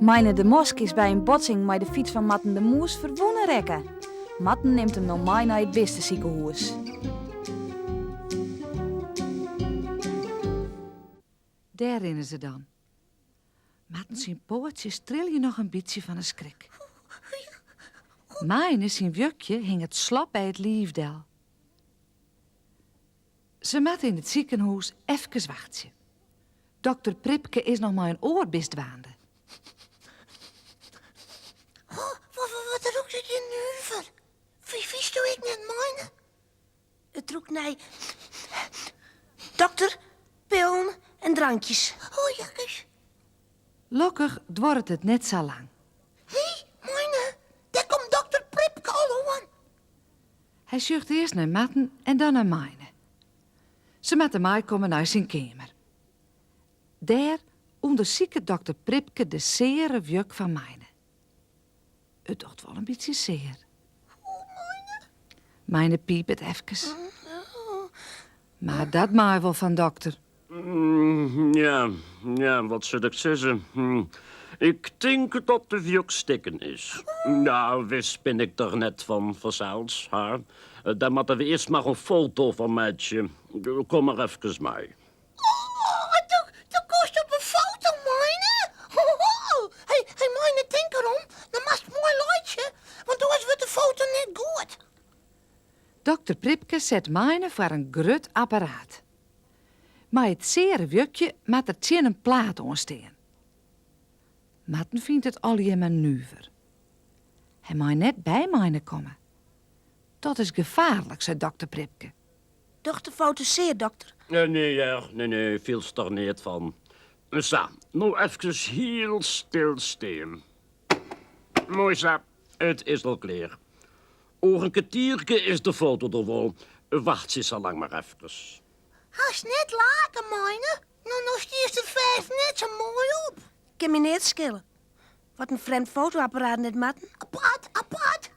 Meine de Mosk is by in botsing mei de fyts fan Marten de Moes ferwûne rekke. Marten nimt him no mei nei it bistesikehûs. Dêr rinne se dan. Marten syn poatsjes trilje noch in bytsje fan 'e skrik. Meine syn wjukje hinget slop by it liif del. Se moatte yn it sikehûs efkes wachtsje. Dokter Pripke is noch mei in oar bist dwaande. Oh, wat rûkt it hjir nuver? Fynsto ek net, Meine? It rûkt nei dokter, pillen en drankjes. Oh, jakkes. Lokkich duorret it net sa lang. Hé, Meine, dêr komt dokter Pripke al oan. Hy sjocht earst nei Marten en dan nei Meine. Se moatte meikomme nei syn keamer. Dêr ûndersiket dokter Pripke de seare wjuk fan Meine. It docht wol in bytsje sear. Meine pipet efkes. Mar dat mei wol fan dokter. Ja, ja, wat sil ik sizze? Ik tink dat de wjuk stikken is. Nou, wis bin ik der net fan, fansels. Ha? Dêr moatte we earst mar in foto fan meitsje. Kom mar efkes mei. Oh, do komst op 'e foto, Meine. Hé, hé, Meine, tink derom, dan moatst moai laitsje, want oars wurdt de foto net goed. Dokter Pripke set Meine foar in grut apparaat. Mei it seare wjukje moat er tsjin in plaat oan stean. Marten fynt it allegear mar nuver. Hy mei net by Meine komme. Dat is gefaarlik, seit dokter Pripke. Docht de foto sear, dokter? Nee hear, nee nee, fielst der neat fan. Sa, no efkes hiel stil stean. Moai sa, it is al klear. Oer in kertierke is de foto der wol. Wachtsje sa lang mar efkes. Hast net lake, Meine? No, no stiest der fêst net sa moai op. Kin my neat skille. Wat in frjemd fotoapparaat net, Marten. Apart, apart.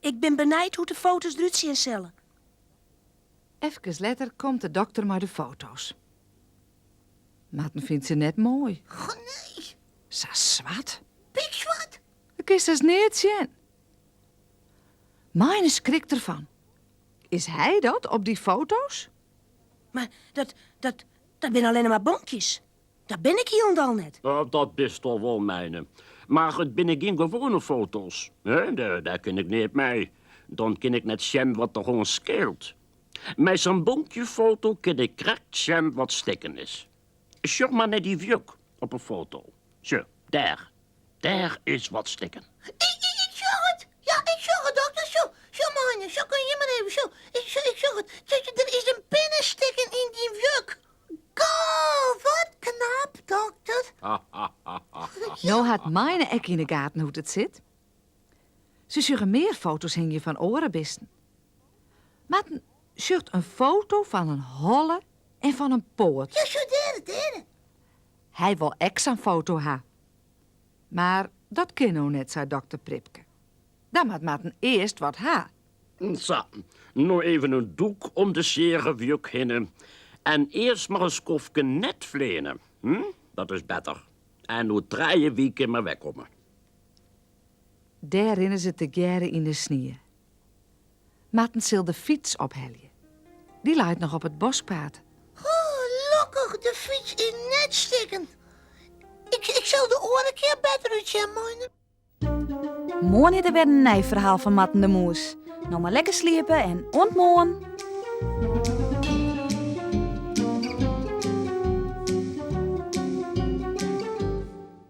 Ik bin benijd hoe't de foto's derút sjen sille. Efkes letter komt de dokter mei de foto's. Marten fynt se net moai. Goh nee. Sa swart. Pikswart. Do kinst hast neat sjen. Meine skrikt derfan. Is hy dat op dy foto's? Mar dat, dat, dat binne allinne mar bonkjes. Dat bin ik hielendal net. Oh, dat bist al wol, Meine. Mar it binne gjin gewoane foto's. Dêr kin ik neat mei. Dan kin ik net sjen wat der oan skeelt. Mei sa'n bonkjefoto kin ik krekt sjen wat stikken is. Sjoch mar nei dy wjuk op 'e foto. Sjoch, dêr. Dêr is wat stikken. Ik, ik sjoch it. Ja, ik sjoch it, dokter. Sjoch, sjoch, Meine. Sjoch, kom hjir mar even. Sjoch, ik, sjoch, ik sjoch it. Sjoch, der is in pinne stikken yn dyn wjuk. Goh, wat knap, dokter. No hat Meine ek yn 'e gaten hoe't it sit. Se sjogge mear foto's hingjen fan oare bisten. Marten sjocht in foto fan in holle en fan in poat. Ja, sjoch dêr, dêr. Hy wol ek sa'n foto ha. Mar dat kin no net, sei dokter Pripke. Dan moat Marten earst wat ha. Sa, no even in doek om de seare wjuk hinne en earst mar in skoftke net fleane. Hm? Dat is better. En oer trije wike mar wer komme. Dêr rinne se tegearre yn de snie. Marten sil de fyts ophelje. Dy leit noch op it boskpaad. Oh, lokkich, de fyts is net stikken. Ik, ik sil de oare kear better útsjen, Meine. Moarn is der wer in nij ferhaal fan Marten de Moes. No mar lekker sliepe en oant moarn!